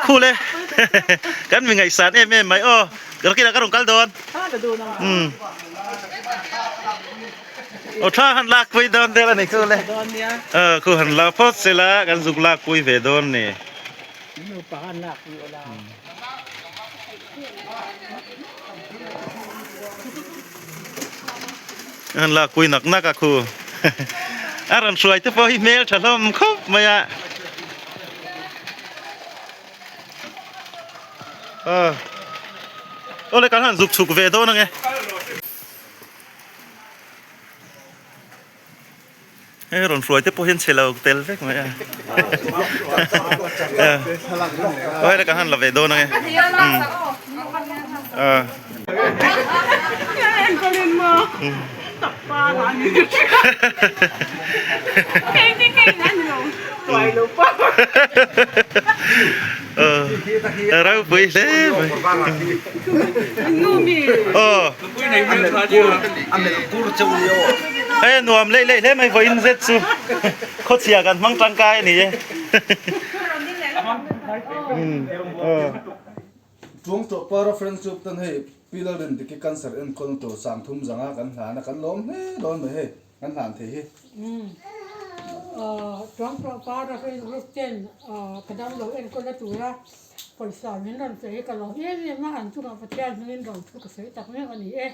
Khul e. Kan mi ngaihsan em em mai aw. Rakinah ka rawn kal dawn. Umm. Aw thla han lak pui dawn vel a ni khul e. Aw khu han la phawt sela kan zuk lak pui ve dawn ni. Han lak pui nak nak a khu. A rawn hruai te pawh hi hmel tha hlawm khawp mai a. Aw awle kan han zuk chhuk ve dawn ange. Hei rawn hruai te pawh hian chhe lo tel vek mai a. Aw hei kan han la ve dawn ange. Ropui hle mai. Aw. Hei a nuam leih leih hle mai vawiin zet chu khawchhia kan hmang tangkai a ni e. Chuang tawh pa reference chu tan hei Pi Lalrindiki cancer enkawl tur sangthum zanga kan hlan a kan lawm hle dawn mai hei kan hlan thei hi. Chuang tawh pa reference group ten ka damlo enkawl a tura Pawisa min rawn pe hi ka lawm em em a, an chungah Pathian hmingin ro thu ka sawi tak mek a ni e.